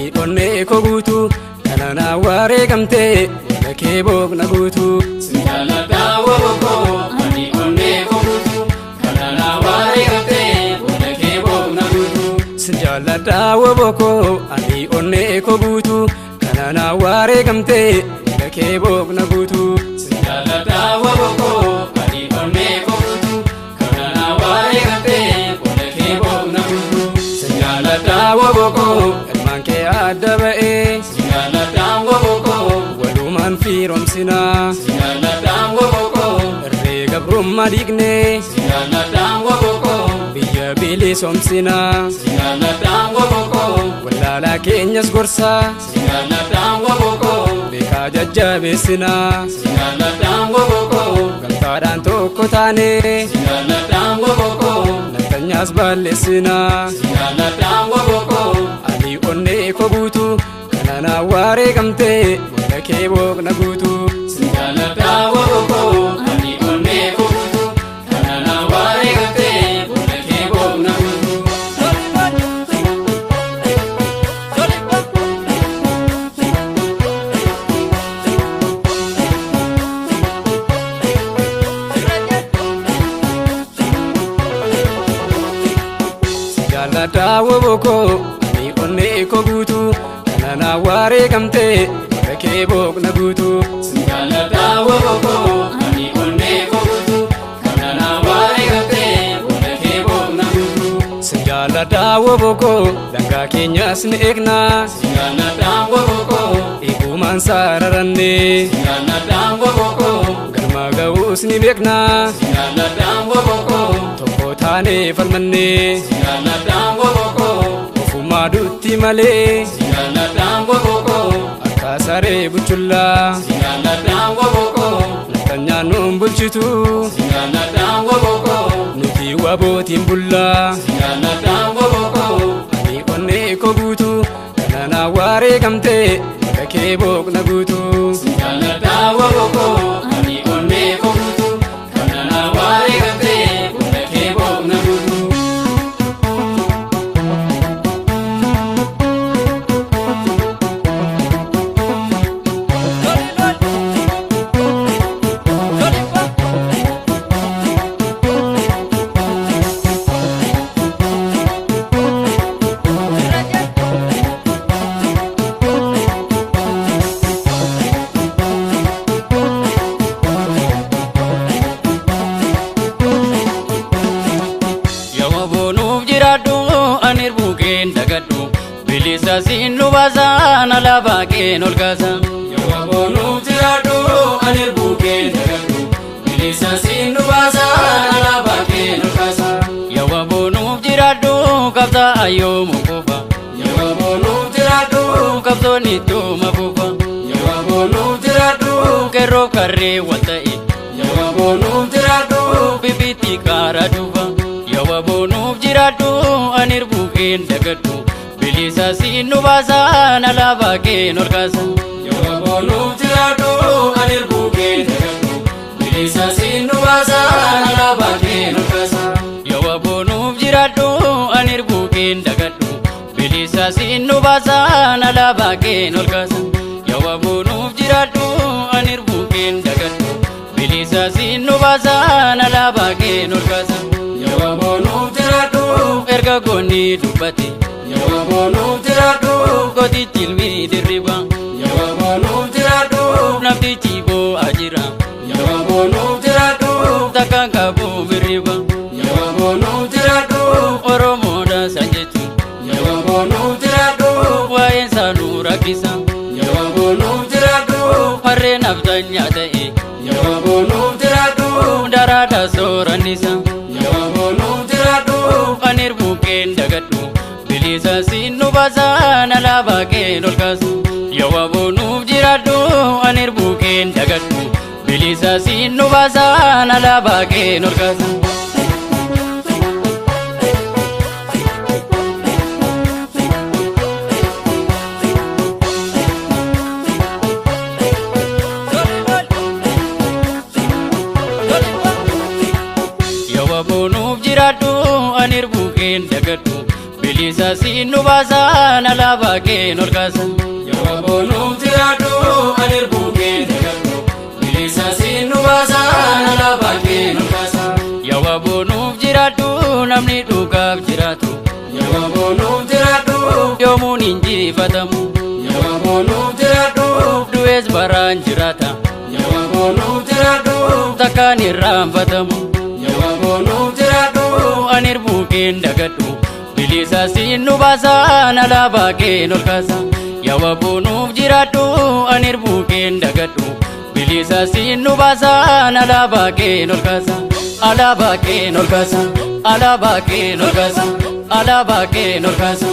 Ani onnee koo guutuu kanana wareegamtee booda kee boqna guutuu. Jaaladhaa waboo ani onnee koo guutuu kanana wareegamtee booda kee boqna guutuu. Jaaladhaa waboo ani onnee koo guutuu kanana wareegamtee booda kee boqna guutuu. Jaaladhaa waboo ani onnee koo guutuu kanana wareegamtee booda kee boqna guutuu. Jaaladhaa waboo ilmaan kee adda ba'ee Jaaladhaa waboo walumaan firoomsinaa jaaladhaa waboo irree gabrummaa dhiignee jaaladhaa waboo biyya bilisoomsinaa jaaladhaa waboo wallaalaa keenyas gorsaa jaaladhaa waboo beekaa jajjabeessinaa jaaladhaa waboo gamtaadhaan tokko taanee jaaladhaa waboo naftanyaas balleessinaa jaaladhaa waboo ani onnee koo guutuu kanana wareegamtee booda kee boqna guutuu. Jaaladhaa waboo ani onnee koo guutuu kanana wareegamtee booda kee boqna guutuu. Jaaladhaa waboo ani onnee koo guutuu kanana wareegamtee booda kee boqna guutuu. Jaaladhaa waboo ani onnee koo guutuu kanana wareegamtee booda kee boqna guutuu. Jaaladhaa waboo dangaa keenyas ni eegnaa Jaaladhaa waboo eegumaan sararannee jaaladhaa waboo galma ga'uus ni beeknaa jaaladhaa waboo tokko taanee falmannee jaaladhaa waboo ofumaa dutti malee jaaladhaa waboo akka saree buchullaa jaaladhaa waboo naftanyaan nuun bulchitu jaaladhaa waboo nuti wabootiin bullaa jaaladhaa waboo ani onnee koo guutuu kanana wareegamtee booda kee boqna guutuu. Jaaladhaa waboo ani onnee koo guutuu kanana wareegamtee booda kee boqna guutuu. Yoo boonuuf jiraadhu ani buukeen dagadhu bilisa siin nu baasaan alaabaa keen ol kaasa. Yoo boonuuf jiraadhu ani buukeen dagadhu bilisa siin nu baasaan alaabaa keen ol kaasa. Yoo boonuuf jiraadhu qabsaa ayyoomu kufa. Yoo boonuuf jiraadhu Qabsoon ittuma fufa. yoo boonuuf jiraadhu Qeerroof karree wal ta'e yoo boonuuf jiraadhu bibitti kaara dhufa. Yoo boonuuf jiraadhu ani buukeen dagadhu bilisa siin nu baasaan alaabaa keen ol kaasa. Yoo boonuuf jiraadhu ani buukeen dagadhu bilisa siin nu baasaan alaabaa keen ol kaasa. Yoo boonuuf jiraadhu ani buukeen dagadhu bilisa siin nu baasaan alaabaa keen ol kaasa. Yoo boonuuf jiraadhu ani buukeen dagadhu bilisa siin nu baasaan alaabaa keen ol kaasa. Yoo boonuuf jiraadhu Erga goonni dubbate yoo boonuuf jiraadhu gootichi ilmi dirriba yoo boonuuf jiraadhu namtichi boo'aa jira yoo boonuuf jiraadhu takkaan qabu mirriba yoo boonuuf jiraadhu Oromoodha san jechuun yoo boonuuf jiraadhu waa'een isaa nu rakkisa yoo boonuuf jiraadhu harreen abdanyaa ta'e. yoo boonuuf jiraadhu Daraadha soorannisa yoo boonuuf jiraadhu ani buukeen dagadhu bilisa siin nu baasaan alaabaa keen ol kaasu. Yoo boonuuf jiraadhu ani buukeen dagadhu bilisa siin nu baasaan alaabaa keen ol kaasu. Yoo boonuuf jiraadhu ani buukeen dagadhu bilisa siin nu baasaan alaabaa. alaabaa keen ol kaasa. Yaa nuuf jiraadhu ani erbuu kee dagadhu bilisa siin nu baasaan alaabaa kee ol kaasa. Yaa nuuf jiraadhu namni dhugaaf jiraatu. Yaa nuuf jiraadhu yoomuun injifatamu. Yaa nuuf jiraadhu du'ees baraan jiraata. Yaa nuuf jiraadhu takkaan irraanfatamu. Yaa nuuf jiraadhu ani erbuu keen dagadhu bilisa siin nu baasaan alaabaa keen ol kaasa. Yaa nuuf jiraadhu ani erbuu keen dagadhu bilisa siin nu baasaan alaabaa keen ol kaasa. Alaabaa keen ol kaasa. Alaabaa keen ol kaasa. Alaabaa keen ol kaasa.